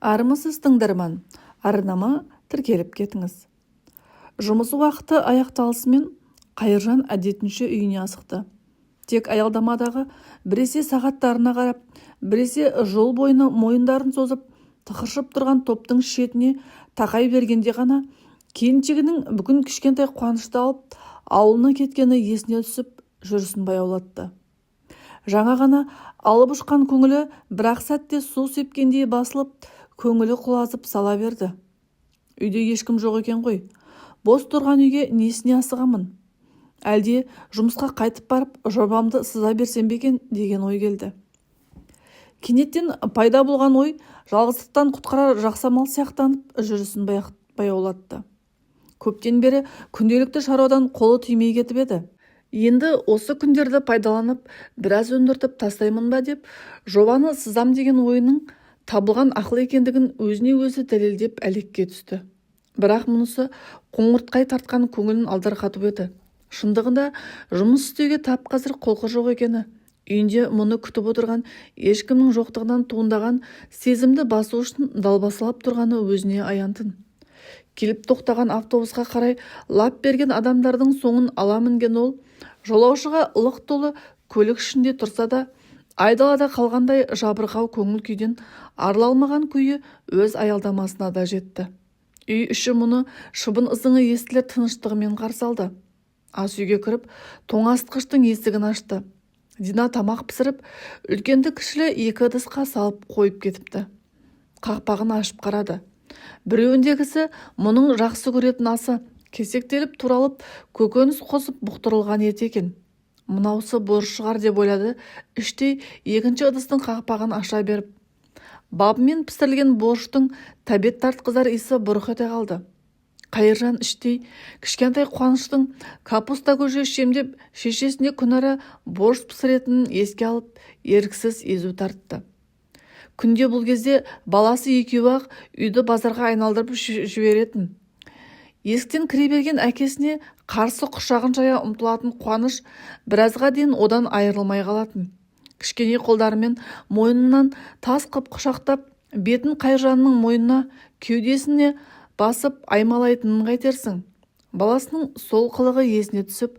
Армысыз, тыңдарман! Арнама тіркеліп кетіңіз. Жұмыс уақыты аяқталысымен Қайыржан әдетінше үйіне асықты. Тек аялдамадағы біресе сағаттарына қарап, біресе жол бойына мойындарын созып, тықыршып тұрған топтың шетіне тақай бергенде ғана келіншегінің бүгін кішкентай Қуанышты алып, ауылына кеткені есіне түсіп, жүрісін баяулатты. Жаңа ғана алып ұшқан көңілі бір-ақ сәтте су сепкендей басылып, көңілі құлазып сала берді. Үйде ешкім жоқ екен ғой. Бос тұрған үйге несіне асығамын? Әлде жұмысқа қайтып барып, жобамды сыза берсем бе екен деген ой келді. Кенеттен пайда болған ой жалғыздықтан құтқарар жақсы амал сияқтанып, жүрісін баяулатты. Көптен бері күнделікті шаруадан қолы тимей кетіп еді. Енді осы күндерді пайдаланып, біраз өндіртіп тастаймын ба деп, жобаны сызам деген ойының табылған ақыл екендігін өзіне өзі дәлелдеп әлекке түсті. Бірақ мұнысы қоңыртқай тартқан көңілін алдарқату еді. Шындығында жұмыс істеуге тап қазір құлқы жоқ екені, үйінде мұны күтіп отырған ешкімнің жоқтығынан туындаған сезімді басу үшін далбасалап тұрғаны өзіне аянтын. Келіп тоқтаған автобусқа қарай лап берген адамдардың соңын ала мінген ол, жолаушыға лық толы көлік ішінде тұрса да, айдалада қалғандай жабырқау көңіл күйден арыла алмаған күйі өз аялдамасына да жетті. Үй іші мұны шыбын ызыңы естілер тыныштығымен қарсы алды. Ас үйге кіріп, тоңазытқыштың есігін ашты. Дина тамақ пісіріп, үлкенді-кішілі екі ыдысқа салып қойып кетіпті. Қақпағын ашып қарады. Біреуіндегісі мұның жақсы көретін асы, кесектеліп туралып, көкөніс қосып бұқтырылған ет екен. Мынаусы борщ шығар деп ойлады іштей екінші ыдыстың қақпағын аша беріп. Бабымен пісірілген борщтың тәбет тартқызар иісі бұрқ ете қалды. Қайыржан іштей кішкентай Қуаныштың капуста көже ішем деп шешесіне күнара борщ пісіретінін еске алып, еріксіз езу тартты. Күнде бұл кезде баласы екеуі-ақ үйді базарға айналдырып жіберетін. Есіктен кіре берген әкесіне қарсы құшағын жая ұмтылатын Қуаныш біразға дейін одан айырылмай қалатын. Кішкене қолдарымен мойнынан тас қып құшақтап, бетін Қайыржанның мойнына, кеудесіне басып аймалайтынын қайтерсің. Баласының сол қылығы есіне түсіп,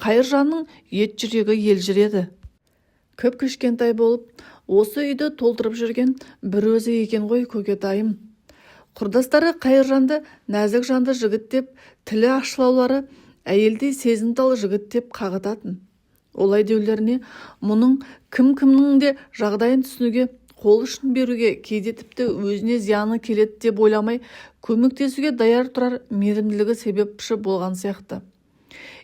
Қайыржанның ет жүрегі елжіреді. Кіп-кішкентай болып, осы үйді толтырып жүрген бір өзі екен ғой көкетайым. Құрдастары Қайыржанды нәзік жанды жігіт деп, тілі ащылаулары әйелдей сезімтал жігіт деп қағытатын. Олай деулеріне мұның кім-кімнің де жағдайын түсінуге, қол ұшын беруге, кейде тіпті өзіне зияны келеді деп ойламай көмектесуге даяр тұрар мейірімділігі себепші болған сияқты.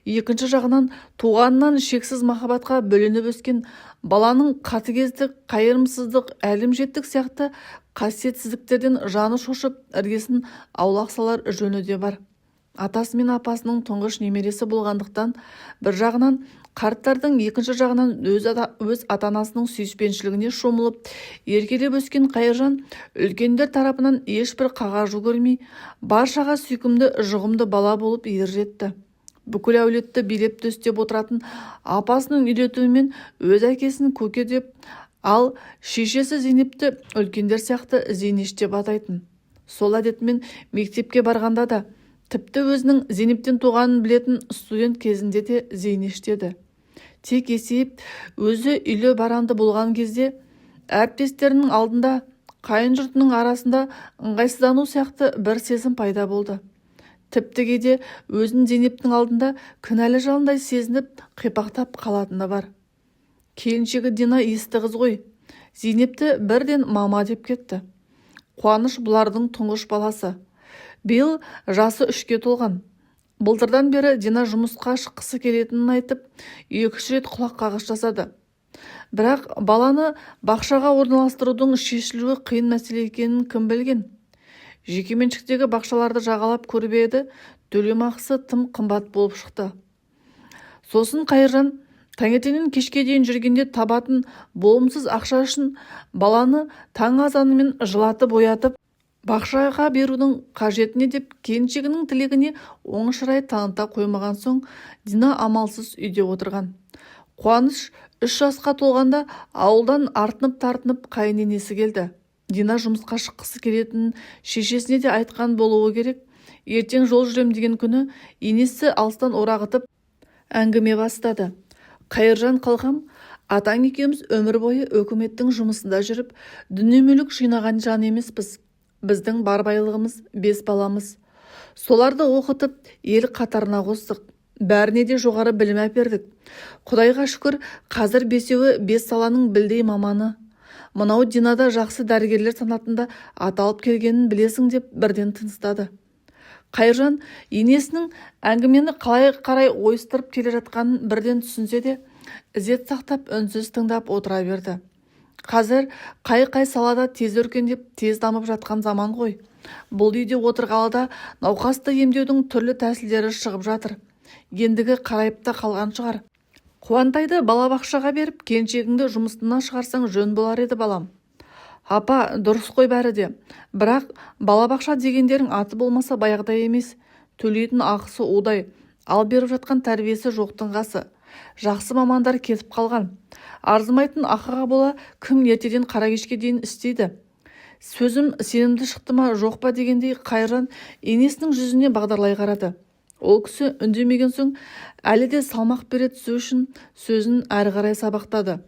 Екінші жағынан туғанынан шексіз махаббатқа бөленіп өскен баланың қатыгездік, қайырымсыздық, әлімжеттік сияқты қасиетсіздіктерден жаны шошып, іргесін аулақ салар жөні де бар. Атасы мен апасының тұңғыш немересі болғандықтан бір жағынан қарттардың, екінші жағынан өз ата-анасының сүйіспеншілігіне шомылып, еркелеп өскен Қайыржан үлкендер тарапынан ешбір қағажу көрмей, баршаға сүйкімді, жұғымды бала болып ержетті. Бүкіл әулетті билеп төстеп отыратын апасының үйретуімен өз әкесін көке деп, ал шешесі Зейнепті үлкендер сияқты Зейнеш деп атайтын. Сол әдетімен мектепке барғанда да, тіпті өзінің Зейнептен туғанын білетін студент кезінде де Зейнеш деді. Тек есейіп, өзі үйлі баранды болған кезде әріптестерінің алдында, қайын жұртының арасында ыңғайсыздану сияқты бір сезім пайда болды. Тіпті кейде өзін Зейнептің алдында кінәлі жандай сезініп, қипақтап қалатыны бар. Келіншегі Дина есті қыз ғой. Зейнепті бірден мама деп кетті. Қуаныш бұлардың тұңғыш баласы. Биыл жасы 3-ке толған. Былтырдан бері Дина жұмысқа шыққысы келетінін айтып, 2-3 рет құлақ қағыс жасады. Бірақ баланы бақшаға орналастырудың шешілуі қиын мәселе екенін кім білген? Жекеменшіктегі бақшаларды жағалап көріп еді, төлемақысы тым қымбат болып шықты. Сосын Қайыржан таңертеңнен кешке дейін жүргенде табатын болымсыз ақша үшін баланы таң азанымен жылатып оятып, бақшаға берудің қажеті не деп келіншегінің тілегіне оң шырай таныта қоймаған соң Дина амалсыз үйде отырған. Қуаныш 3 жасқа толғанда ауылдан артынып-тартынып қайын енесі келді. Дина жұмысқа шыққысы келетінін шешесіне де айтқан болуы керек. Ертең жол жүрем деген күні енесі алыстан орағытып әңгіме бастады. Қайыржан қалқам, атаң екеуміз өмір бойы өкіметтің жұмысында жүріп, дүние-мүлік жинаған жан емеспіз. Біздің бар байлығымыз бес баламыз. Соларды оқытып, ел қатарына қостық. Бәріне де жоғары білім әпердік. Құдайға шүкір, қазір бесеуі бес саланың білдей маманы. Мынау Дина да жақсы дәрігерлер санатында аталып келгенін білесің деп бірден тыныстады. Қайыржан енесінің әңгімені қалай қарай ойыстырып келе жатқанын бірден түсінсе де, ізет сақтап үнсіз тыңдап отыра берді. Қазір қай-қай салада тез өркендеп, тез дамып жатқан заман ғой. Бұл үйде отырғалы да науқасты емдеудің түрлі тәсілдері шығып жатыр. Ендігі қарайып та қалған шығар. Қуантайды балабақшаға беріп, келіншегіңді жұмысына шығарсаң жөн болар еді, балам. Апа, дұрыс қой бәрі де. Бірақ балабақша дегендерің аты болмаса баяғыдай емес. Төлейтін ақысы удай, ал беріп жатқан тәрбиесі жоқтың қасы. Жақсы мамандар кетіп қалған. Арзымайтын ақыға бола кім ертеден қара кешке дейін істейді? Сөзім сенімді шықты ма, жоқ па дегендей Қайыржан енесінің жүзіне бағдарлай қарады. Ол кісі үндемеген соң әлі де салмақ бере түсу үшін сөзін әрі қарай сабақтады.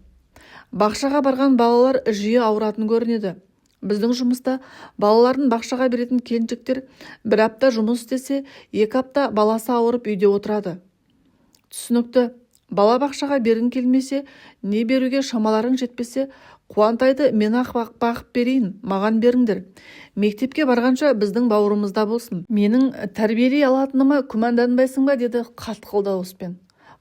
Бақшаға барған балалар жиі ауыратын көрінеді. Біздің жұмыста балаларын бақшаға беретін келіншектер бір апта жұмыс істесе, 2 апта баласы ауырып үйде отырады. Түсінікті. Бала бақшаға бергің келмесе, не беруге шамаларың жетпесе, Қуантайды мен-ақ бағып берейін, маған беріңдер. Мектепке барғанша біздің бауырымызда болсын. Менің тәрбиелей алатыныма күмәнданбайсың ба, деді қатқыл дауыспен.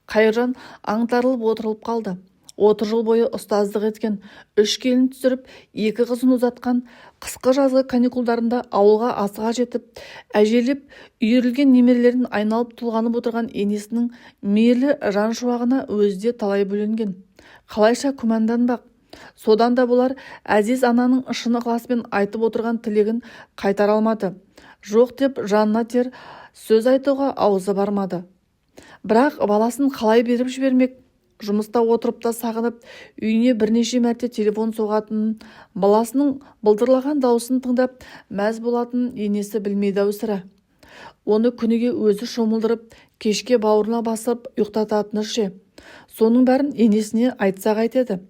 Қайыржан аңтарылып отырылып қалды. 30 жыл бойы ұстаздық еткен, үш келін түсіріп, екі қызын ұзатқан, қысқы-жазғы каникулдарында ауылға асыға жетіп, әжелеп үйірілген немерелерін айналып толғанып отырған енесінің мейірлі жан шуағына өзі де талай бөленген. Қалайша күмәнданбақ? Содан да болар, әзиз ананың шын ықыласпен айтып отырған тілегін қайтара алмады. Жоқ деп жанына тиер сөз айтуға аузы бармады. Бірақ баласын қалай беріп жібермек? Жұмыста отырып та сағынып, үйіне бірнеше мәрте телефон соғатынын, баласының былдырлаған дауысын тыңдап мәз болатынын енесі білмейді-ау сірә. Оны күніге өзі шомылдырып, кешке бауырына басып ұйықтататыны ше? Соның бәрін енесіне айтса қайтеді?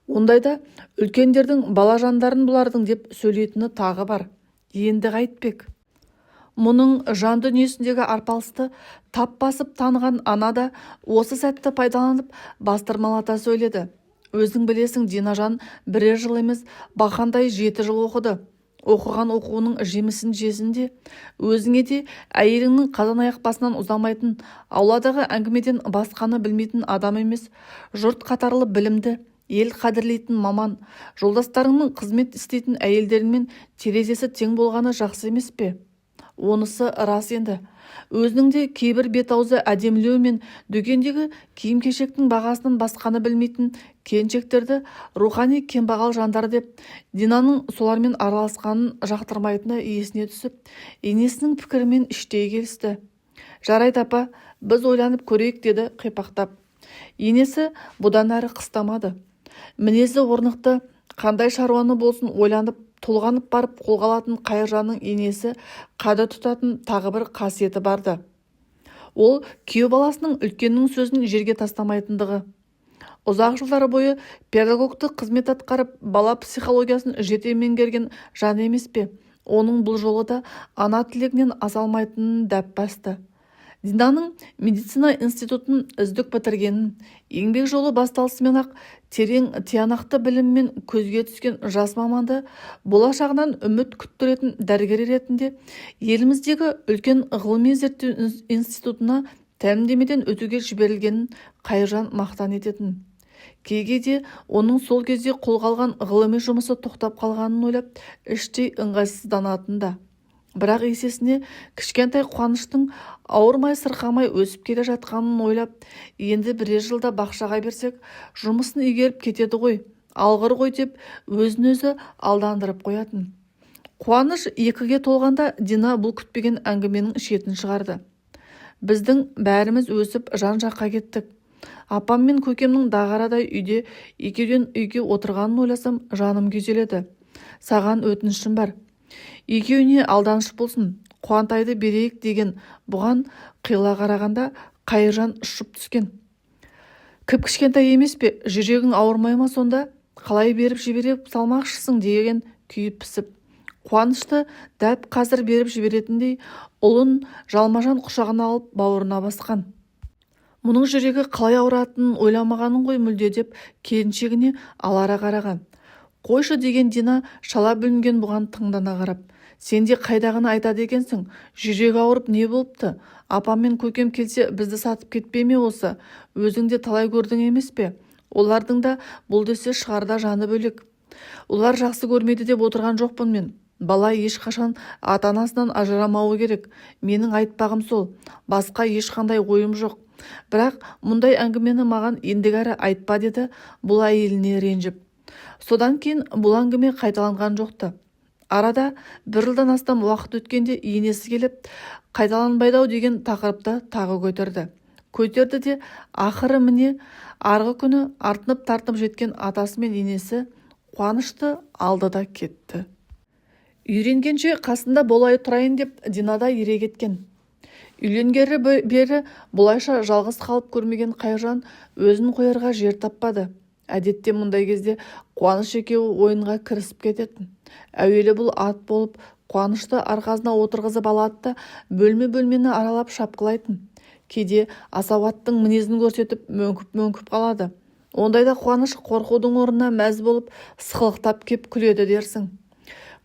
Ондайда үлкендердің бала жандарын бұлардың деп сөйлейтіні тағы бар. Енді қайтпек? Мұның жан дүниесіндегі арпалысты тап басып таныған ана да осы сәтті пайдаланып бастырмалата сөйледі. Өзің білесің, Динажан бірер жыл емес, бақандай 7 жыл оқыды. Оқыған оқуының жемісін жесін де. Өзіңе де әйеліңнің қазан аяқ басынан ұзамайтын, ауладағы әңгімеден басқаны білмейтін адам емес, жұрт қатарлы білімді, ел қадірлейтін маман, жолдастарыңның қызмет істейтін әйелдеріңмен терезесі тең болғаны жақсы емес пе? Онысы рас енді. Өзінің де кейбір бет-аузы әдемілеу мен дүкендегі киім-кешектің бағасынан басқаны білмейтін келіншектерді рухани кембағал жандар деп, Динаның солармен араласқанын жақтырмайтыны есіне түсіп, енесінің пікірімен іштей келісті. Жарайды, апа, біз ойланып көрейік, деді қипақтап. Енесі бұдан әрі қыстамады. Мінезі орнықты, қандай шаруаны болсын ойланып, толғанып барып қолға алатын Қайыржанның енесі қадір тұтатын тағы бір қасиеті бар-ды. Ол күйеу баласының үлкеннің сөзін жерге тастамайтындығы. Ұзақ жылдар бойы педагогтық қызмет атқарып, бала психологиясын жете меңгерген жан емес пе, оның бұл жолы да ана тілегінен аса алмайтынын дөп басты. Динаның медицина институтын үздік бітіргенін, еңбек жолы басталысымен-ақ терең тиянақты білімімен көзге түскен жас маманды болашағынан үміт күттіретін дәрігер ретінде еліміздегі үлкен ғылыми-зерттеу институтына тәлімдемеден өтуге жіберілгенін Қайыржан мақтан ететін. Кей-кейде оның сол кезде қолға алған ғылыми жұмысы тоқтап қалғанын ойлап, іштей ыңғайсызданатын да. Бірақ есесіне кішкентай Қуаныштың ауырмай-сырқамай өсіп келе жатқанын ойлап, енді бірер жылда бақшаға берсек, жұмысын игеріп кетеді ғой, алғыр ғой деп өзін-өзі алдандырып қоятын. Қуаныш 2-ге толғанда Дина бұл күтпеген әңгіменің шетін шығарды. Біздің бәріміз өсіп жан-жаққа кеттік. Апам мен көкемнің дағарадай үйде екеуден екеу отырғанын ойласам, жаным күйзеледі. Саған өтінішім бар. Екеуіне алданыш болсын, Қуантайды берейік деген бұған қиыла қарағанда Қайыржан ұшып түскен. Кіп-кішкентай емес пе, жүрегің ауырмай ма сонда? Қалай беріп жібере салмақшысың деген күйіп-пісіп. Қуанышты дәп қазір беріп жіберетіндей ұлын жалма-жан құшағына алып бауырына басқан. Мұның жүрегі қалай ауыратынын ойламағаның ғой мүлде деп келіншегіне алара қараған. Қойшы деген Дина шала бүлінген бұған таңдана қарап. Сен де қайдағыны айтады екенсің, жүрегі ауырып не болыпты? Апам мен көкем келсе бізді сатып кетпей ме осы? Өзің де талай көрдің емес пе? Олардың да бұл десе шығарда жаны бөлек. Олар жақсы көрмейді деп отырған жоқпын мен. Бала ешқашан ата-анасынан ажырамауы керек. Менің айтпағым сол. Басқа ешқандай ойым жоқ. Бірақ мұндай әңгімені маған ендігәрі айтпа деді бұл әйеліне ренжіп. Содан кейін бұл әңгіме қайталанған жоқ-ты. Арада бір жылдан астам уақыт өткенде енесі келіп, қайталанбайды-ау деген тақырыпты тағы көтерді. Көтерді де ақыры міне арғы күні артынып-тартынып жеткен атасы мен енесі Қуанышты алды да кетті. Үйренгенше қасында болай тұрайын деп Дина да ере кеткен. Үйленгелі бері бұлайша жалғыз қалып көрмеген Қайыржан өзін қоярға жер таппады. Әдетте мұндай кезде Қуаныш екеуі ойынға кірісіп кететін. Әуелі бұл ат болып, Қуанышты арқасына отырғызып алады да бөлме-бөлмені аралап шапқылайтын. Кейде асау аттың мінезін көрсетіп мөңкіп-мөңкіп қалады. Ондайда Қуаныш қорқудың орнына мәз болып сықылықтап кеп күледі дерсің.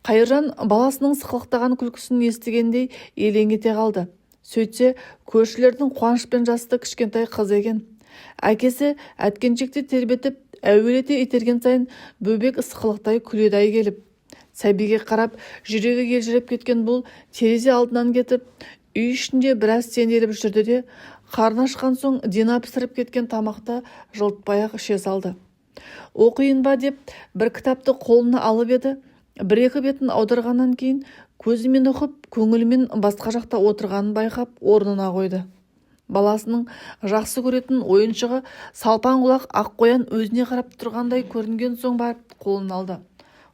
Қайыржан баласының сықылықтаған күлкісін естігендей елең ете қалды. Сөйтсе, көршілердің Қуанышпен жасты кішкентай қызы екен. Әкесі әткеншекті тербетіп, әуелете итерген сайын бөбек сықылықтай күледі-ай келіп. Сәбиге қарап, жүрегі елжіреп кеткен бұл терезе алдынан кетіп, үй ішінде біраз сенделіп жүрді де, қарны ашқан соң Дина пісіріп кеткен тамақты жылытпай-ақ іше салды. Оқиын ба деп бір кітапты қолына алып еді, бір-екі бетін аударғаннан кейін көзімен оқып, көңілімен басқа жақта отырғанын байқап орнына қойды. Баласының жақсы көретін ойыншығы салпаң құлақ ақ қоян өзіне қарап тұрғандай көрінген соң барып қолына алды.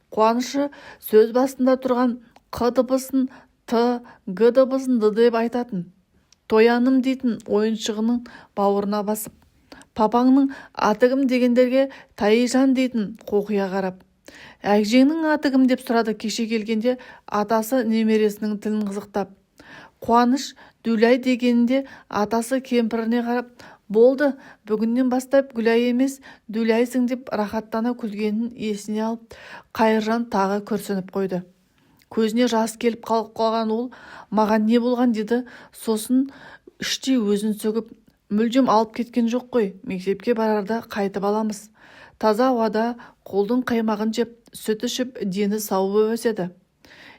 Қуанышы сөз басында тұрған қ дыбысын т, г дыбысын д деп айтатын. Тояным дейтін ойыншығының бауырына басып. Папаңның аты кім дегендерге Тайжан дейтін қоқия қарап. Әжеңнің аты кім деп сұрады кеше келгенде атасы немересінің тілін қызықтап. Қуаныш Дүләй дегенінде атасы кемпіріне қарап, болды, бүгіннен бастап Гүләй емес, Дүләйсің деп рахаттана күлгенін есіне алып, Қайыржан тағы күрсініп қойды. Көзіне жас келіп қалып қалған ол, маған не болған деді, сосын іштей өзін сөгіп, мүлдем алып кеткен жоқ қой, мектепке барарда қайтып аламыз. Таза ауада қолдың қаймағын жеп, сүт ішіп, дені сау боп өседі.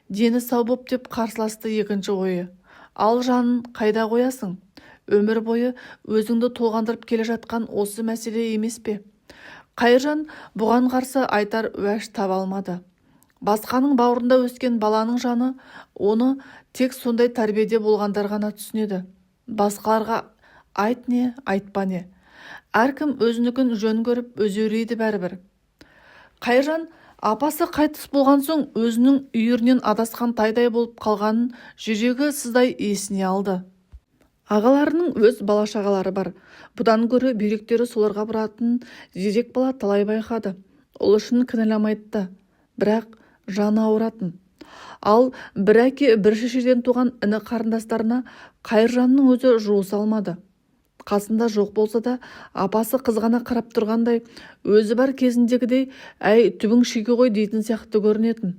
Дені сау боп деп қарсыласты екінші ойы. Ал жанын қайда қоясың? Өмір бойы өзіңді толғандырып келе жатқан осы мәселе емес пе? Қайыржан бұған қарсы айтар уәж таба алмады. Басқаның бауырында өскен баланың жаны оны тек сондай тәрбиеде болғандар ғана түсінеді. Басқаларға айт не, айтпа не. Әркім өзінікін жөн көріп өзеурейді бәрібір. Қайыржан апасы қайтыс болған соң өзінің үйірінен адасқан тайдай болып қалғанын жүрегі сыздай есіне алды. Ағаларының өз бала-шағалары бар. Бұдан гөрі бүйректері соларға бұратынын зерек бала талай байқады. Ол үшін кінәламайды да. Бірақ жаны ауыратын. Ал бір әке, бір шешеден туған іні қарындастарына Қайыржанның өзі жуыса алмады. Қасында жоқ болса да апасы қызғана қарап тұрғандай, өзі бар кезіндегідей әй түбің шикі ғой дейтін сияқты көрінетін.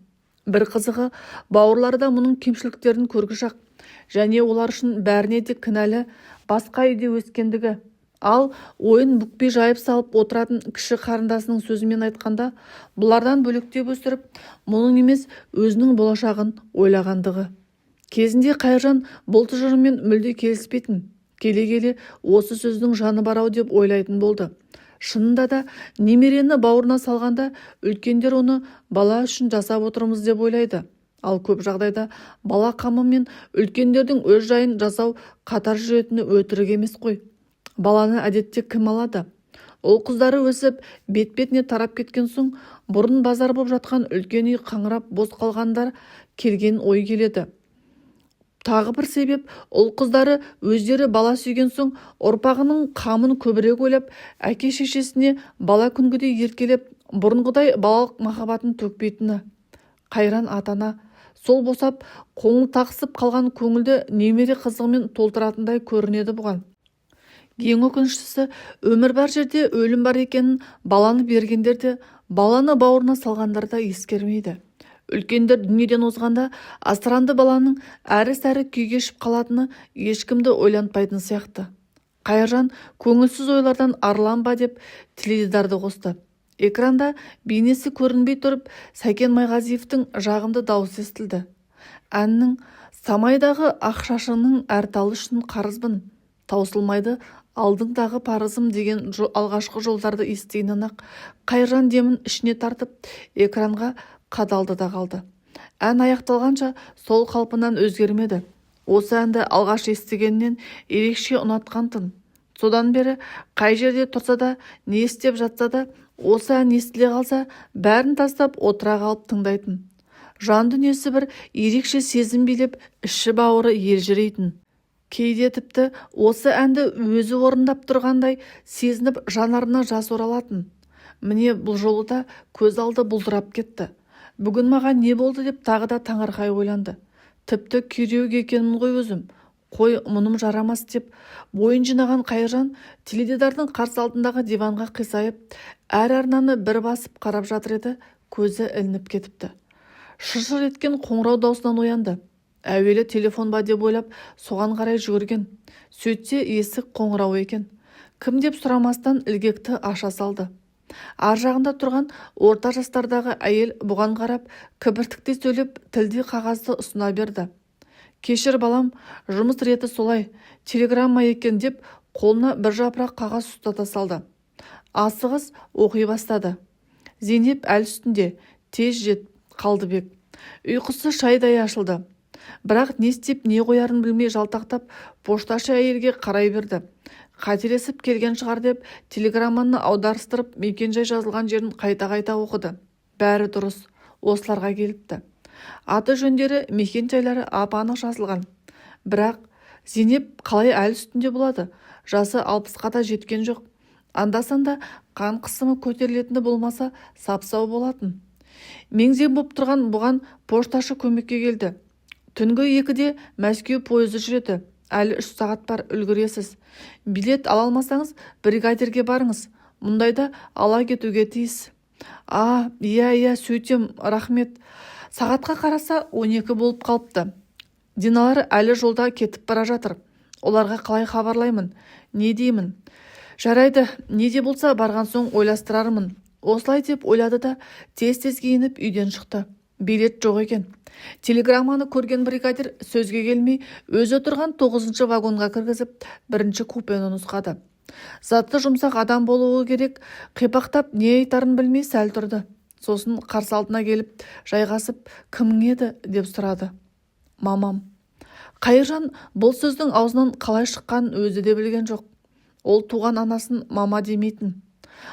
Бір қызығы, бауырлары да мұның кемшіліктерін көргіш-ақ, және олар үшін бәріне де кінәлі басқа үйде өскендігі. Ал ойын бүкпей жайып салып отыратын кіші қарындасының сөзімен айтқанда, бұлардан бөлектеп өсіріп, мұның емес өзінің болашағын ойлағандығы. Кезінде Қайыржан бұл тұжырыммен мүлде келіспейтін. Келе-келе осы сөздің жаны бар-ау деп ойлайтын болды. Шынында да немерені бауырына салғанда үлкендер оны бала үшін жасап отырмыз деп ойлайды. Ал көп жағдайда бала қамы мен үлкендердің өз жайын жасау қатар жүретіні өтірік емес қой. Баланы әдетте кім алады? Ұл-қыздары өсіп, бет-бетіне тарап кеткен соң, бұрын базар боп жатқан үлкен үй қаңырап бос қалғандар келген ой келеді. Тағы бір себеп, ұл-қыздары өздері бала сүйген соң, ұрпағының қамын көбірек ойлап, әке-шешесіне бала күнгідей еркелеп, бұрынғыдай балалық махаббатын төкпейтіні. Қайран ата-ана, сол босап, қоңылтақсып қалған көңілді немере қызығымен толтыратындай көрінеді бұған. Ең өкініштісі, өмір бар жерде өлім бар екенін баланы бергендер де, баланы бауырына салғандар да ескермейді. Үлкендер дүниеден озғанда асыранды баланың әрі-сәрі күй кешіп қалатыны ешкімді ойлантпайтын сияқты. Қайыржан көңілсіз ойлардан арылам ба деп теледидарды қосты. Экранда бейнесі көрінбей тұрып, Сәкен Майғазиевтің жағымды даусы естілді. Әннің «Самайдағы ақ шашыңның әр талы үшін қарызбын, таусылмайды алдыңдағы парызым» деген алғашқы жолдарды естігеннен-ақ Қайыржан демін ішіне тартып, экранға қадалды да қалды. Ән аяқталғанша сол қалпынан өзгермеді. Осы әнді алғаш естігеннен ерекше ұнатқан-тын. Содан бері қай жерде тұрса да, не істеп жатса да, осы ән естіле қалса, бәрін тастап отыра қалып тыңдайтын. Жан дүниесі бір ерекше сезім билеп, іші-бауыры елжірейтін. Кейде тіпті осы әнді өзі орындап тұрғандай сезініп, жанарына жас оралатын. Міне, бұл жолы да көз алды бұлдырап кетті. Бүгін маған не болды деп тағы да таңырқай ойланды. Тіпті күйреуік екенмін ғой өзім. Қой, мұным жарамас деп бойын жинаған Қайыржан теледидардың қарсы алдындағы диванға қисайып, әр арнаны бір басып қарап жатыр еді, көзі ілініп кетіпті. Шыр-шыр еткен қоңырау даусынан оянды. Әуелі телефон ба деп ойлап, соған қарай жүгірген. Сөйтсе, есік қоңырауы екен. Кім деп сұрамастан ілгекті аша салды. Ар жағында тұрған орта жастардағы әйел бұған қарап, кібіртіктей сөйлеп, тілдей қағазды ұсына берді. Кешір, балам, жұмыс реті солай, телеграмма екен деп қолына бір жапырақ қағаз ұстата салды. Асығыс оқи бастады. Зейнеп әл үстінде, тез жет, Қалдыбек. Ұйқысы шайдай ашылды. Бірақ не істеп не қоярын білмей жалтақтап, пошташы әйелге қарай берді. Қателесіп келген шығар деп телеграмманы аударыстырып, мекен-жай жазылған жерін қайта-қайта оқыды. Бәрі дұрыс, осыларға келіпті. Аты-жөндері, мекен-жайлары ап-анық жазылған. Бірақ Зейнеп қалай әл үстінде болады? Жасы 60-қа да жеткен жоқ. Анда-санда қан қысымы көтерілетіні болмаса, сап-сау болатын. Мең-зең боп тұрған бұған пошташы көмекке келді. Түнгі 2-де Мәскеу пойызы жүреді. Әлі 3 сағат бар, үлгересіз. Билет ала алмасаңыз, бригадирге барыңыз. Мұндайда ала кетуге тиіс. А, иә, иә, сөйтем, рахмет. Сағатқа қараса, 12 болып қалыпты. Диналар әлі жолда кетіп бара жатыр. Оларға қалай хабарлаймын? Не деймін? Жарайды, не де болса барған соң ойластырармын. Осылай деп ойлады да, тез-тез киініп үйден шықты. Билет жоқ екен. Телеграмманы көрген бригадир сөзге келмей, өзі отырған 9-шы вагонға кіргізіп, бірінші купені нұсқады. Заты жұмсақ адам болуы керек, қипақтап не айтарын білмей сәл тұрды. Сосын қарсы алдына келіп, жайғасып, кімің еді деп сұрады. Мамам. Қайыржан бұл сөздің аузынан қалай шыққанын өзі де білген жоқ. Ол туған анасын мама демейтін.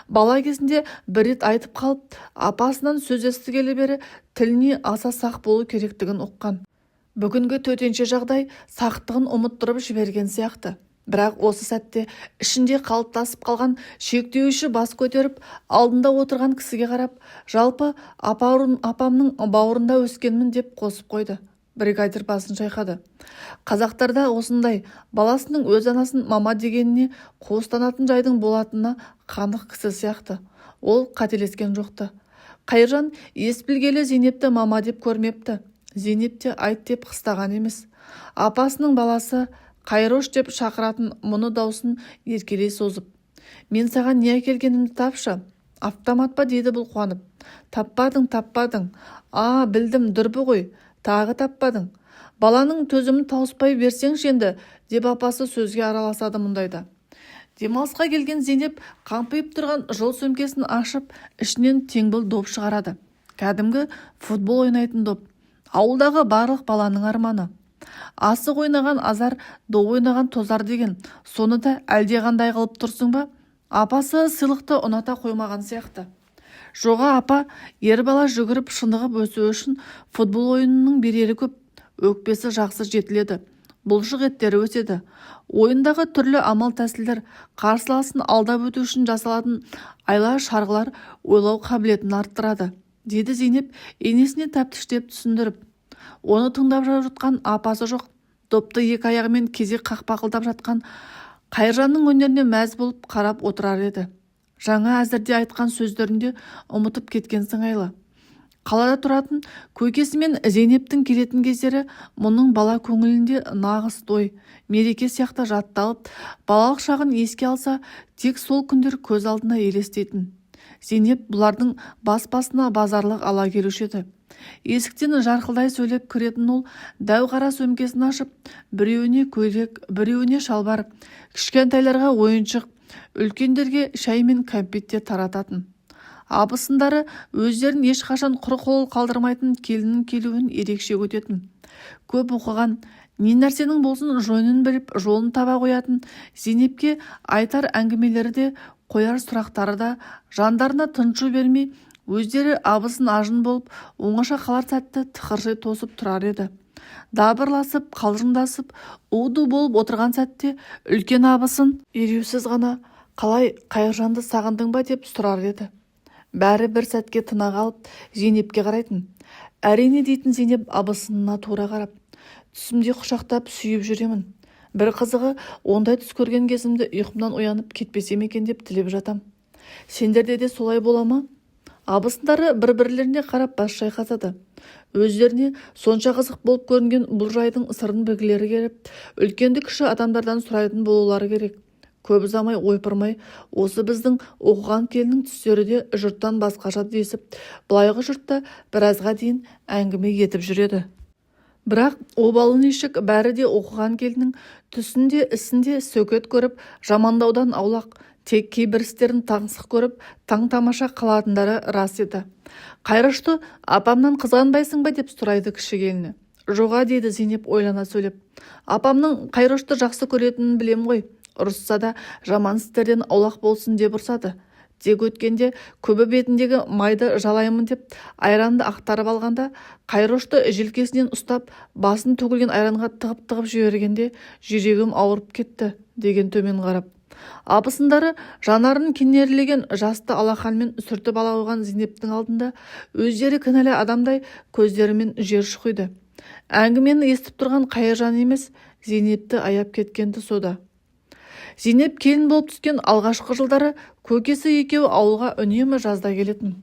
Бала кезінде бір рет айтып қалып, апасынан сөз естігелі бері тіліне аса сақ болу керектігін ұққан. Бүгінгі төтенше жағдай сақтығын ұмыттырып жіберген сияқты. Бірақ осы сәтте ішінде қалыптасып қалған шектеуіші бас көтеріп, алдында отырған кісіге қарап, жалпы апамның бауырында өскенмін деп қосып қойды. Бригадир басын шайқады. Қазақтарда осындай баласының өз анасын мама дегеніне қуыстанатын жайдың болатынына қанық кісі сияқты. Ол қателескен жоқты. Қайыржан ес білгелі Зейнепті мама деп көрмепті. Зейнеп те айт деп қыстаған емес. Апасының баласы Қайрош деп шақыратын мұны даусын еркелей созып. Мен саған не әкелгенімді тапшы. Автомат па дейді бұл қуанып. Таппадың, таппадың. А, білдім, дүрбі ғой. Тағы таппадың. Баланың төзімін тауыспай берсеңші енді, деп апасы сөзге араласады мұндайда. Демалысқа келген Зейнеп қампиып тұрған жол сөмкесін ашып, ішінен теңбіл доп шығарады. Кәдімгі футбол ойнайтын доп. Ауылдағы барлық баланың арманы. Асық ойнаған азар, доп ойнаған тозар деген, соны да әлдеқандай қылып тұрсың ба? Апасы сыйлықты ұната қоймаған сияқты. Жоға, апа, ер бала жүгіріп шынығып өсуі үшін футбол ойынының берері көп. Өкпесі жақсы жетіледі, бұлшық еттері өседі. Ойындағы түрлі амал-тәсілдер, қарсыласын алдап өту үшін жасалатын айла-шарғылар ойлау қабілетін арттырады, деді Зейнеп енесіне тәптіштеп түсіндіріп. Оны тыңдап жатқан апасы жоқ, допты екі аяғымен кезек қақпақылдап жатқан Қайыржанның өнеріне мәз болып қарап отырар еді. Жаңа әзірде айтқан сөздерін де ұмытып кеткен сыңайлы. Қалада тұратын көкесі мен Зейнептің келетін кездері мұның бала көңілінде нағыз той, мереке сияқты жатталып, балалық шағын еске алса, тек сол күндер көз алдына елестейтін. Зейнеп бұлардың бас-басына базарлық ала келуші еді. Есіктен жарқылдай сөйлеп кіретін ол дәу қара сөмкесін ашып, біреуіне көйлек, біреуіне шалбар, кішкентайларға ойыншық, үлкендерге шай мен кәмпит те тарататын. Абысындары өздерін ешқашан құр қол қалдырмайтын келіннің келуін ерекше күтетін. Көп оқыған, не нәрсенің болсын жөнін біліп, жолын таба қоятын Зейнепке айтар әңгімелері де, қояр сұрақтары да жандарына тыншу бермей, өздері абысын-ажын болып оңаша қалар сәтті тықырши тосып тұрар еді. Дабырласып, қалжыңдасып, у-ду болып отырған сәтте үлкен абысын ереусіз ғана қалай, Қайыржанды сағындың ба деп сұрар еді. Бәрі бір сәтке тына қалып, Зейнепке қарайтын. Әрине, дейтін Зейнеп абысынына тура қарап. Түсімде құшақтап сүйіп жүремін. Бір қызығы, ондай түс көрген кезімде ұйқымнан оянып кетпесем екен деп тілеп жатам. Сендерде де солай бола ма? Абысындары бір-бірлеріне қарап бас шайқасады. Өздеріне сонша қызық болып көрінген бұл жайдың сырын білгілері келіп, үлкенді-кіші адамдардан сұрайтын болулары керек. Көп ұзамай ойпырмай, осы біздің оқыған келіннің түстері де жұрттан басқаша десіп, былайғы жұртта біразға дейін әңгіме етіп жүреді. Бірақ обалы нешік, бәрі де оқыған келіннің түсін де, ісін де сөкет көріп, жамандаудан аулақ, тек кейбір істерін таңсық көріп, таң-тамаша қалатындары рас еді. Қайрышты апамнан қызғанбайсың ба деп сұрайды кіші келіні. Жоға, дейді Зейнеп ойлана сөйлеп. Апамның Қайрышты жақсы көретінін білем ғой. Ұрысса да жаман істерден аулақ болсын деп ұрсады. Тек өткенде көбі бетіндегі майды жалаймын деп айранды ақтарып алғанда, Қайрышты желкесінен ұстап, басын төгілген айранға тығып-тығып жібергенде жүрегім ауырып кетті, деген төмен қарап. Абысындары жанарын кенерлеген жасты алақанмен сүртіп ала қойған Зейнептің алдында өздері кінәлі адамдай көздерімен жер шұқиды. Әңгімені естіп тұрған Қайыржан емес, Зейнепті аяп кеткенді сода. Зейнеп келін болып түскен алғашқы жылдары көкесі екеуі ауылға үнемі жазда келетін.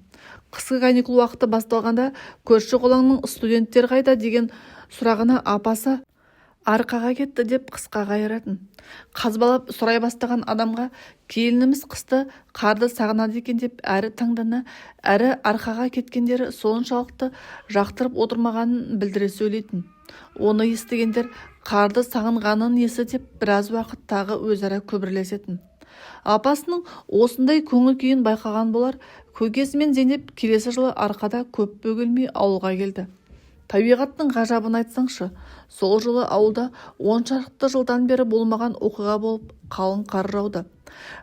Қысқы каникул уақыты басталғанда көрші-қолаңның студенттер қайда деген сұрағына апасы арқаға кетті деп қысқа қайыратын. Қазбалап сұрай бастаған адамға келініміз қысты, қарды сағынады екен деп әрі таңдана, әрі арқаға кеткендері соншалықты жақтырып отырмағанын білдіре сөйлейтін. Оны естігендер қарды сағынғаны несі деп біраз уақыт тағы өзара күбірлесетін. Апасының осындай көңіл күйін байқаған болар, көкесі мен Зейнеп келесі жылы арқада көп бөгелмей ауылға келді. Табиғаттың ғажабын айтсаңшы, сол жылы ауылда он шақты жылдан бері болмаған оқиға болып, қалың қар жауды.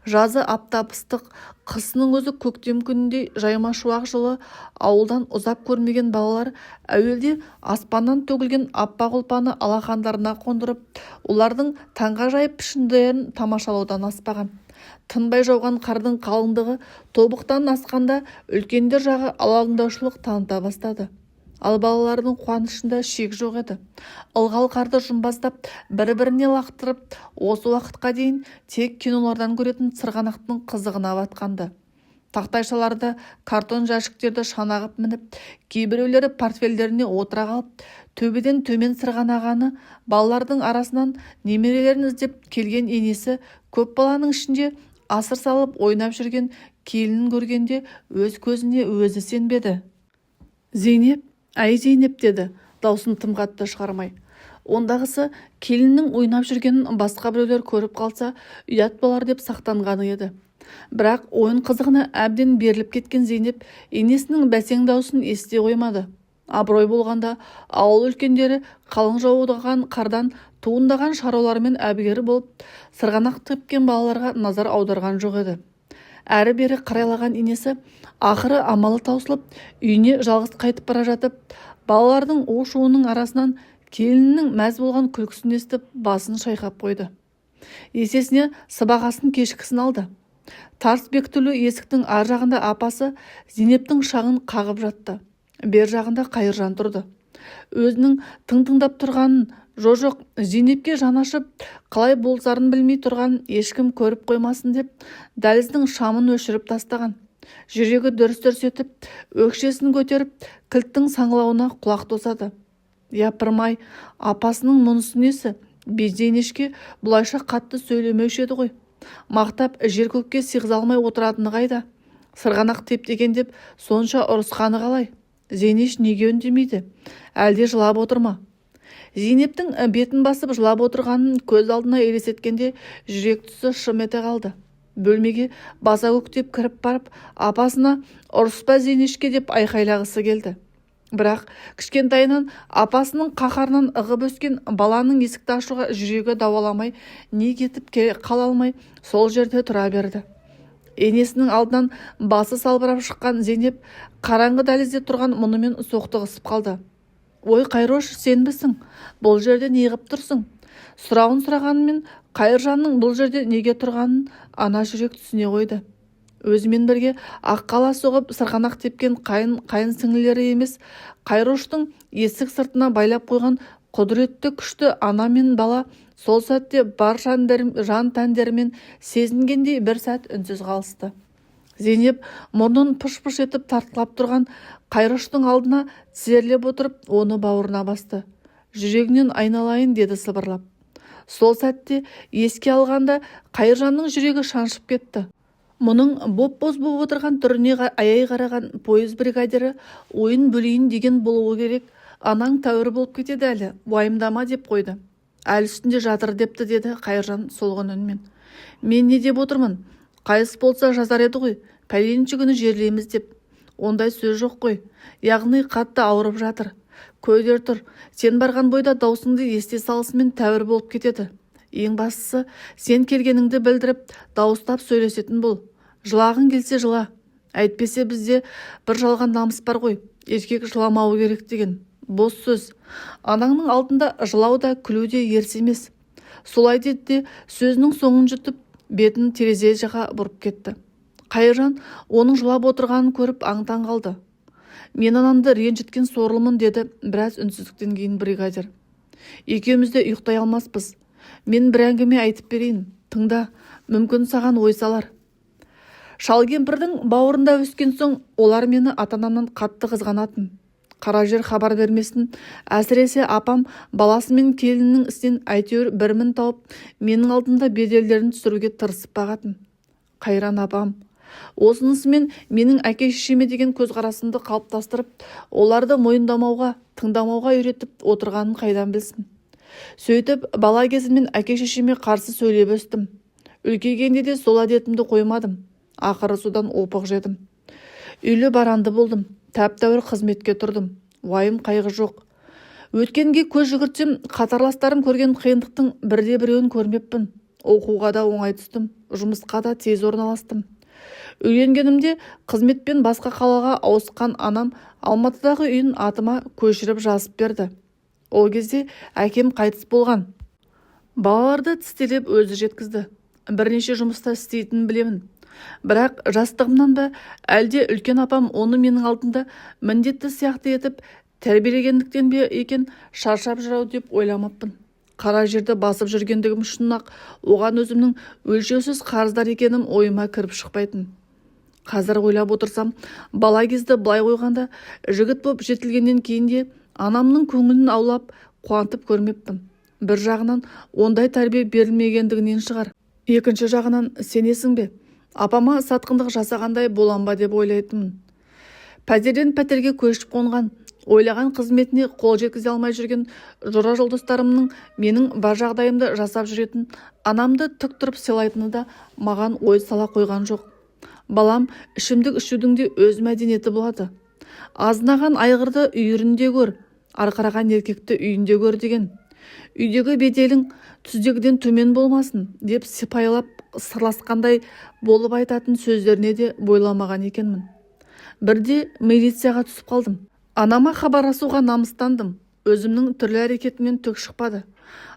Жазы аптап ыстық, қысының өзі көктем күніндей жайма шуақ жылы ауылдан ұзап көрмеген балалар әуелде аспаннан төгілген аппақ ұлпаны алақандарына қондырып, олардың таңғажайып пішіндерін тамашалаудан аспаған. Тынбай жауған қардың қалыңдығы тобықтан асқанда үлкендер жағы алаңдаушылық таныта бастады. Ал балалардың қуанышында шек жоқ еді. Ылғал қарды жымбастап, бір-біріне лақтырып, осы уақытқа дейін тек кинолардан көретін сырғанақтың қызығына батқанды. Тақтайшаларды, картон жәшіктерді шанағып мініп, кейбіреулері портфельдеріне отыра қалып, төбеден төмен сырғанағаны балалардың арасынан немерелерін іздеп келген енесі көп баланың ішінде асыр салып ойнап жүрген келінін көргенде өз көзіне өзі сенбеді. Зейнеп, әй Зейнеп, деді даусын тым қатты шығармай. Ондағысы келіннің ойнап жүргенін басқа біреулер көріп қалса ұят болар деп сақтанғаны еді. Бірақ ойын қызығына әбден беріліп кеткен Зейнеп енесінің бәсең даусын ести қоймады. Абырой болғанда ауыл үлкендері қалың жауған қардан туындаған шаруалармен әбігер болып, сырғанақ тепкен балаларға назар аударған жоқ еді. Әрі-бері қарайлаған енесі ақыры амалы таусылып, үйіне жалғыз қайтып бара жатып, балалардың у-шуының арасынан келінінің мәз болған күлкісін естіп, басын шайқап қойды. Есесіне сыбағасын кешкісін алды. Тарс бекітулі есіктің ар жағында апасы Зейнептің шаңын қағып жатты. Бер жағында Қайыржан тұрды. Өзінің тың-тыңдап тұрғанын, жо-жоқ, Зейнепке жаны ашып, қалай болысарын білмей тұрғанын ешкім көріп қоймасын деп, дәліздің шамын өшіріп тастаған. Жүрегі дүрс-дүрс етіп, өкшесін көтеріп, кілттің саңылауына құлақ тосады. Япырмай, апасының мұнысы несі? Зейнешке бұлайша қатты сөйлемеуші еді ғой. Мақтап жер-көкке сыйғыза алмай отыратыны қайда? Сырғанақ теп деген деп сонша ұрысқаны қалай? Зейнеш неге үндемейді? Әлде жылап отыр ма? Зейнептің бетін басып жылап отырғанын көз алдына елестеткенде жүрек тұсы шым ете қалды. Бөлмеге баса көктеп кіріп барып, апасына ұрыспа Зейнешке деп айқайлағысы келді. Бірақ кішкентайынан апасының қаһарынан ығып өскен баланың есікті ашуға жүрегі дауаламай, не кетіп қала алмай сол жерде тұра берді. Енесінің алдынан басы салбырап шыққан Зейнеп қараңғы дәлізде тұрған мұнымен соқтығысып қалды. Ой, Қайрош, сенбісің? Бұл жерде неғып тұрсың? Сұрауын сұрағанымен Қайыржанның бұл жерде неге тұрғанын ана жүрек түсіне қойды. Өзімен бірге аққала соғып сырғанақ тепкен қайын қайын сіңлілері емес, Қайроштың есік сыртына байлап қойған құдіретті күшті ана мен бала сол сәтте бар жан тәндерімен сезінгендей бір сәт үнсіз қалысты. Зейнеп мұрнын пыш-пыш етіп тартқылап тұрған Қайроштың алдына тізерлеп отырып, оны бауырына басты. Жүрегінен айналайын, деді сыбырлап. Сол сәтте еске алғанда Қайыржанның жүрегі шаншып кетті. Мұның боп-боз боп отырған түріне аяй қараған пойыз бригадирі ойын бөлейін деген болуы керек, анаң тәуір болып кетеді әлі, уайымдама деп қойды. Әлі үстінде жатыр депті, деді Қайыржан солғын үнмен. Мен не деп отырмын? Қайыс болса жазар еді ғой, пәленші күні жерлейміз деп. Ондай сөз жоқ қой. Яғни қатты ауырып жатыр. Көдер тұр. Сен барған бойда даусыңды ести салысымен тәуір болып кетеді. Ең бастысы, сен келгеніңді білдіріп, дауыстап сөйлесетін бол. Жылағың келсе жыла. Әйтпесе бізде бір жалған намыс бар ғой. Еркек жыламауы керек деген. Бос сөз. Анаңның алдында жылау да күлу де ерсі емес. Солай деді де сөзінің соңын жұтып, бетін терезе жаққа бұрып кетті. Қайыржан оның жылап отырғанын көріп аң-таң қалды. Мен анамды ренжіткен сорлымын, деді біраз үнсіздіктен кейін бригадир. Екеуміз де ұйықтай алмаспыз. Мен бір әңгіме айтып берейін. Тыңда, мүмкін саған ой салар. Шал кемпірдің бауырында өскен соң олар мені ата-анамнан қатты қызғанатын. Қара жер хабар бермесін, әсіресе апам баласы мен келінінің ісінен әйтеуір бір мін тауып, менің алдымда беделдерін түсіруге тырысып бағатын. Қайран апам. Осынысымен менің әке-шешеме деген көзқарасымды қалыптастырып, оларды мойындамауға, тыңдамауға үйретіп отырғанын қайдан білсін. Сөйтіп, бала кезімнен әке-шешеме қарсы сөйлеп өстім. Үлкейгенде де сол әдетімді қоймадым. Ақыры содан опық жедім. Үйлі баранды болдым. Тәп-тәуір қызметке тұрдым. Уайым қайғы жоқ. Өткенге көз жүгіртсем, қатарластарым көрген қиындықтың бірде-біреуін көрмеппін. Оқуға да оңай түстім, жұмысқа да тез орналастым. Үйленгенімде қызметпен басқа қалаға ауысқан анам Алматыдағы үйін атыма көшіріп жазып берді. Ол кезде әкем қайтыс болған. Балаларды тістелеп өзі жеткізді. Бірнеше жұмыста істейтінін білемін. Бірақ жастығымнан ба, әлде үлкен апам оны менің алдымда міндетті сияқты етіп тәрбиелегендіктен бе екен, шаршап жүр-ау деп ойламаппын. Қара жерді басып жүргендігім үшін-ақ оған өзімнің өлшеусіз қарыздар екенім ойыма кіріп шықпайтын. Қазір ойлап отырсам, бала кезді былай қойғанда, жігіт боп жетілгеннен кейін де анамның көңілін аулап, қуантып көрмеппін. Бір жағынан ондай тәрбие берілмегендігінен шығар. Екінші жағынан, сенесің бе, апама сатқындық жасағандай болам ба деп ойлайтынмын. Пәтерден пәтерге көшіп қонған, ойлаған қызметіне қол жеткізе алмай жүрген жора жолдастарымның менің бар жағдайымды жасап жүретін анамды тік тұрып сыйлайтыны да маған ой сала қойған жоқ. Балам, ішімдік ішудің де өз мәдениеті болады. Азынаған айғырды үйірінде көр, арқыраған еркекті үйінде көр деген. Үйдегі беделің түздегіден төмен болмасын деп сыпайылап сырласқандай болып айтатын сөздеріне де бойламаған екенмін. Бірде милицияға түсіп қалдым. Анама хабарласуға намыстандым. Өзімнің түрлі әрекетімнен түк шықпады.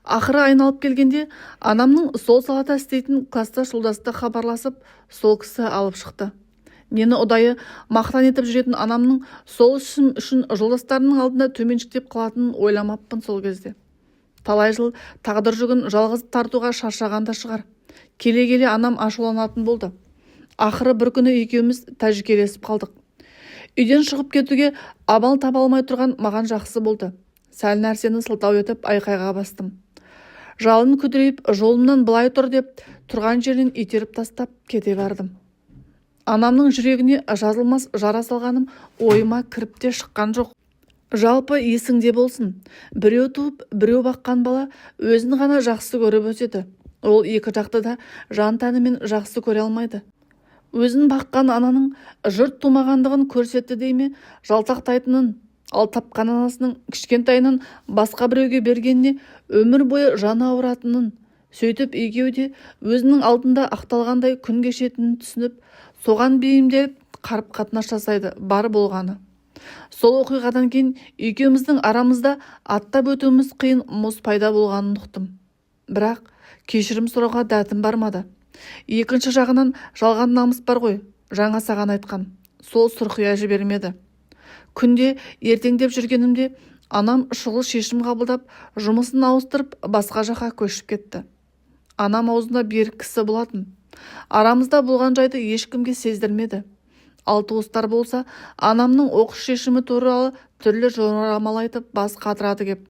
Ақыры айналып келгенде анамның сол салада істейтін кластас жолдасы хабарласып, сол кісі алып шықты. Мені ұдайы мақтан етіп жүретін анамның сол ісім үшін жолдастарының алдында төменшіктеп қалатынын ойламаппын сол кезде. Талай жыл тағдыр жүгін жалғыз тартуға шаршаған да шығар. Келе-келе анам ашуланатын болды. Ақыры бір күні екеуміз тәжікелесіп қалдық. Үйден шығып кетуге амал таба алмай тұрған маған жақсы болды. Сәл нәрсені сылтау етіп айқайға бастым. Жалын күдірейіп, жолымнан былай тұр деп тұрған жерінен итеріп тастап кете бардым. Анамның жүрегіне жазылмас жара салғаным ойыма кіріп те шыққан жоқ. Жалпы есіңде болсын, біреу туып, біреу баққан бала өзін ғана жақсы көріп өседі. Ол екі жақты да жан тәнімен жақсы көре алмайды. Өзін баққан ананың жұрт тумағандығын көрсетті дей ме, жалтақтайтынын, ал тапқан анасының кішкентайынан басқа біреуге бергеніне өмір бойы жаны ауыратынын, сөйтіп екеуі де өзінің алдында ақталғандай күн кешетінін түсініп, соған бейімделіп қарым-қатынас жасайды бар болғаны. Сол оқиғадан кейін екеуміздің арамызда аттап өтуіміз қиын мұз пайда болғанын ұқтым. Бірақ кешірім сұрауға дәтім бармады. Екінші жағынан жалған намыс бар ғой, жаңа саған айтқан. Сол сұрқия жібермеді. Күнде ертеңдеп жүргенімде анам шұғыл шешім қабылдап, жұмысын ауыстырып, басқа жаққа көшіп кетті. Анам аузында берік кісі болатын. Арамызда болған жайды ешкімге сездірмеді. Ал туыстар болса, анамның оқыс шешімі туралы түрлі жорамал айтып бас қатырады кеп.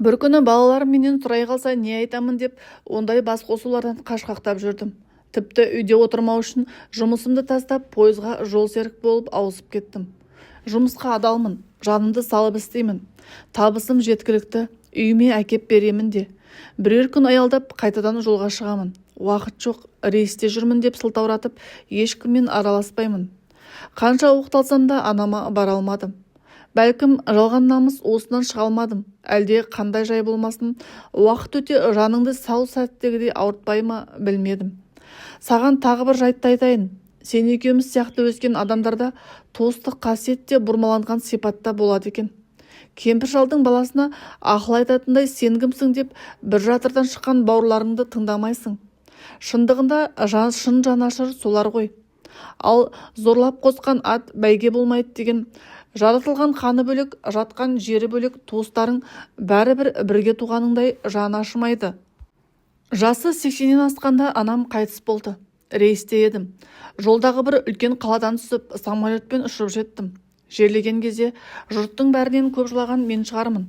Бір күні балаларым менен сұрай қалса не айтамын деп ондай бас қосулардан қашқақтап жүрдім. Тіпті үйде отырмау үшін жұмысымды тастап, пойызға жол серік болып ауысып кеттім. Жұмысқа адалмын, жанымды салып істеймін. Табысым жеткілікті, үйіме әкеп беремін де. Бірер күн аялдап, қайтадан жолға шығамын. Уақыт жоқ, рейсте жүрмін деп сылтауратып, ешкіммен араласпаймын. Қанша оқталсам да анама бара алмадым. Бәлкім, жалған намыс осынан шыға алмадым. Әлде қандай жай болмасын, уақыт өте жаныңды сау сәттегідей ауыртпай ма, білмедім. Саған тағы бір жайтты айтайын. Сен екеуміз сияқты өскен адамдарда туыстық қасиет те бұрмаланған сипатта болады екен. Кемпір шалдың баласына ақыл айтатындай сен кімсің деп бір жатырдан шыққан бауырларыңды тыңдамайсың. Шындығында шын жанашыр солар ғой. Ал зорлап қосқан ат бәйге болмайды деген, жаратылған қаны бөлек, жатқан жері бөлек туыстарың бәрібір бірге туғаныңдай жаны ашымайды. Жасы 80-нен асқанда анам қайтыс болды. Рейсте едім. Жолдағы бір үлкен қаладан түсіп, самолетпен ұшып жеттім. Жерлеген кезде жұрттың бәрінен көп жылаған мен шығармын.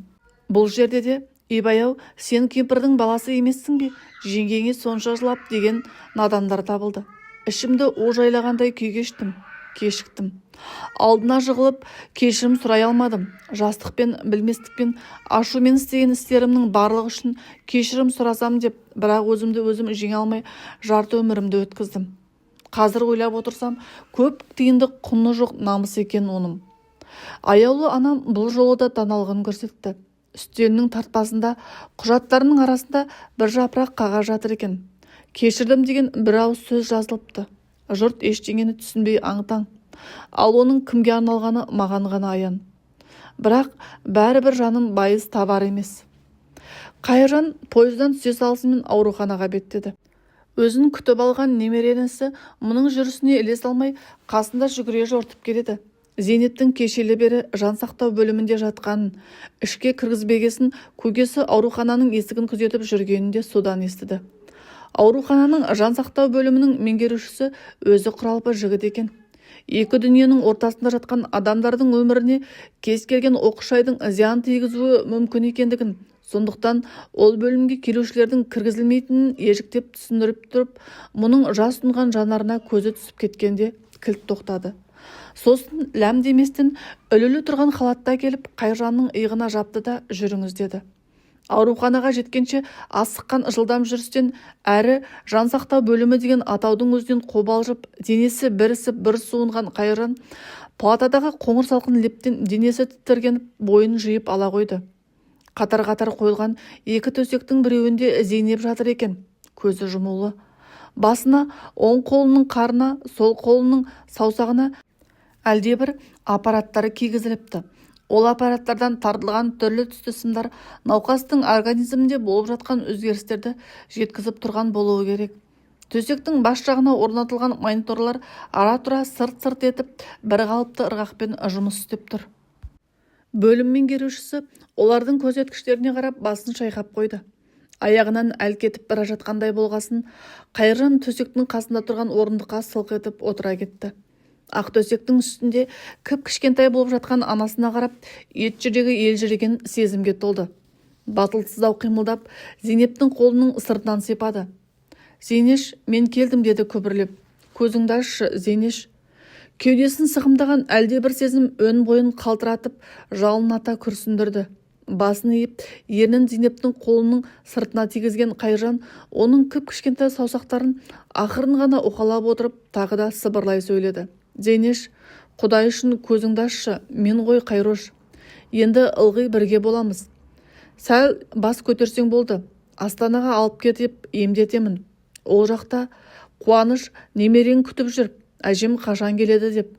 Бұл жерде де, «Ибай-ау, сен кемпірдің баласы емессің бе, жеңгеңе сонша жылап» деген надандар табылды. Ішімді у жайлағандай күй кештім, кешіктім. Алдына жығылып, кешірім сұрай алмадым. Жастықпен, білместікпен, ашумен істеген істерімнің барлығы үшін кешірім сұрасам деп, бірақ өзімді өзім жеңе алмай жарты өмірімді өткіздім. Қазір ойлап отырсам, көп тиындық құны жоқ намыс екен оным. Аяулы анам бұл жолы да даналығын көрсетті. Үстелінің тартпасында құжаттарының арасында бір жапырақ қағаз жатыр екен. Кешірдім деген бір ауыз сөз жазылыпты. Жұрт ештеңені түсінбей аң-таң. Ал оның кімге арналғаны маған ғана аян. Бірақ бәрібір жаным байыз табар емес. Қайыржан пойыздан түсе салысымен ауруханаға беттеді. Өзін күтіп алған немере інісі мұның жүрісіне ілесе алмай қасында жүгіре жортып келеді. Зейнептің кешелі бері жан сақтау бөлімінде жатқанын, ішке кіргізбегесін көкесі аурухананың есігін күзетіп жүргенін де содан естіді. Аурухананың жан сақтау бөлімінің меңгерушісі өзі құралпы жігіт екен. Екі дүниенің ортасында жатқан адамдардың өміріне кез келген оқыс жайдың зиян тигізуі мүмкін екендігін, сондықтан ол бөлімге келушілердің кіргізілмейтінін ежіктеп түсіндіріп тұрып, мұның жас тұнған жанарына көзі түсіп кеткенде кілт тоқтады. Сосын ләм деместен ілулі тұрған халатты әкеліп Қайыржанның иығына жапты да жүріңіз деді. Ауруханаға жеткенше асыққан жылдам жүрістен әрі жан сақтау бөлімі деген атаудың өзінен қобалжып, денесі бір ісіп, бір суынған Қайыржан палатадағы қоңыр салқын лептен денесі тітіркеніп, бойын жиып ала қойды. Қатар-қатар қойылған екі төсектің біреуінде Зейнеп жатыр екен. Көзі жұмулы. Басына, оң қолының қарына, сол қолының саусағына әлдебір аппараттар кигізіліпті. Ол аппараттардан тартылған түрлі-түсті сымдар науқастың организмінде болып жатқан өзгерістерді жеткізіп тұрған болуы керек. Төсектің бас жағына орнатылған мониторлар ара-тұра сырт-сырт етіп, бірқалыпты ырғақпен жұмыс істеп тұр. Бөлім меңгерушісі олардың көрсеткіштеріне қарап басын шайқап қойды. Аяғынан әл кетіп бара жатқандай болғасын, Қайыржан төсектің қасында тұрған орындыққа сылқ етіп отыра кетті. Ақ төсектің үстінде кіп-кішкентай болып жатқан анасына қарап, ет жүрегі елжіреген сезімге толды. Батылсыздау қимылдап, Зейнептің қолының сыртынан сипады. «Зейнеш, мен келдім», – деді күбірлеп. «Көзіңді ашшы, Зейнеш». Кеудесін сығымдаған әлдебір сезім өн бойын қалтыратып, жалын ата күрсіндірді. Басын иіп, ернін Зейнептің қолының сыртына тигізген Қайыржан оның кіп-кішкентай саусақтарын ақырын ғана уқалап отырып, тағы да сыбырлай сөйледі. «Зейнеш, Құдай үшін көзіңді ашшы, мен ғой Қайрош. Енді ылғи бірге боламыз. Сәл бас көтерсең болды, Астанаға алып кетіп емдетемін. Ол жақта Қуаныш немерең күтіп жүр, әжем қашан келеді деп».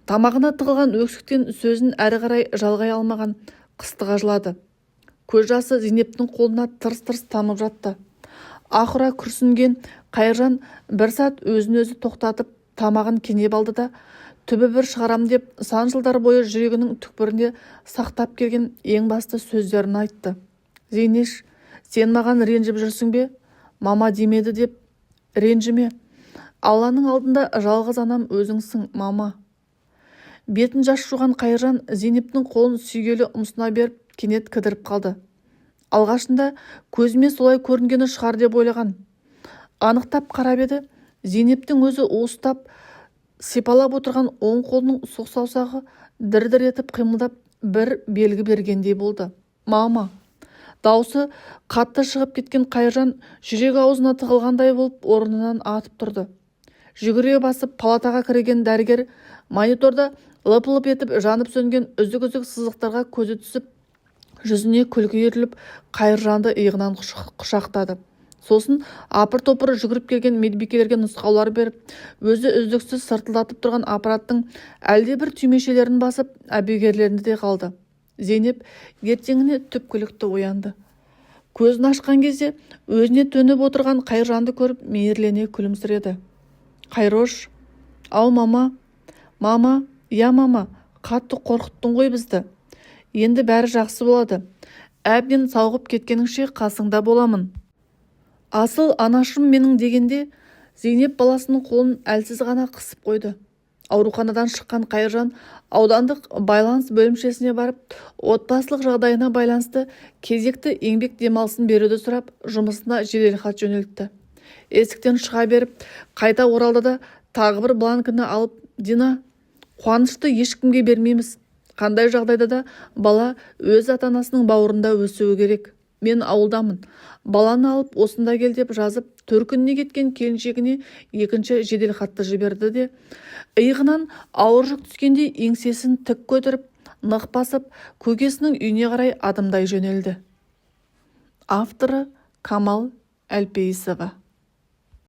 Тамағына тығылған өксіктен сөзін әрі қарай жалғай алмаған қыстыға жылады. Көз жасы Зейнептің қолына тырс-тырс тамып жатты. Аһ ұра күрсінген Қайыржан бір сәт өзін-өзі тоқтатып, тамағын кенеп алды да, түбі бір шығарам деп сан жылдар бойы жүрегінің түкпірінде сақтап келген ең басты сөздерін айтты. «Зейнеш, сен маған ренжіп жүрсің бе? Мама демеді деп ренжіме. Алланың алдында жалғыз анам өзіңсің, мама». Бетін жас жуған Қайыржан Зейнептің қолын сүйгелі ұмсына беріп, кенет кідіріп қалды. Алғашында көзіме солай көрінгені шығар деп ойлаған. Анықтап қарап еді, Зейнептің өзі уыстап сипалап отырған оң қолының сұқ саусағы дір-дір етіп қимылдап, бір белгі бергендей болды. «Мама!» Даусы қатты шығып кеткен Қайыржан жүрегі аузына тығылғандай болып орнынан атып тұрды. Жүгіре басып палатаға кірген дәрігер мониторда лып-лып етіп жанып-сөнген үзік-үзік сызықтарға көзі түсіп, жүзіне күлкі үйіріліп, Қайыржанды иығынан құшақтады. Сосын апыр-топыр жүгіріп келген медбикелерге нұсқаулар беріп, өзі үздіксіз сыртылдатып тұрған аппараттың әлдебір түймешелерін басып, әбігерленді де қалды. Зейнеп ертеңіне түпкілікті оянды. Көзін ашқан кезде өзіне төніп отырған Қайыржанды көріп, мейірлене күлімсіреді. «Қайрош, ау, мама, мама, иә, мама, қатты қорқыттың ғой бізді. Енді бәрі жақсы болады. Әбден сауығып кеткеніңше қасыңда боламын. Асыл анашым менің», – дегенде Зейнеп баласының қолын әлсіз ғана қысып қойды. Ауруханадан шыққан Қайыржан аудандық байланыс бөлімшесіне барып, отбасылық жағдайына байланысты кезекті еңбек демалысын беруді сұрап, жұмысына жеделхат жөнелтті. Есіктен шыға беріп, қайта оралды да, тағы бір бланкіні алып, «Дина, Қуанышты ешкімге бермейміз. Қандай жағдайда да бала өз ата-анасының бауырында өсуі керек. Мен ауылдамын. Баланы алып осында кел», – деп жазып, төркініне кеткен келіншегіне екінші жеделхатты жіберді де, иығынан ауыр жүк түскендей еңсесін тік көтеріп, нық басып, көкесінің үйіне қарай адымдай жөнелді. Авторы Камал Әлпейісова.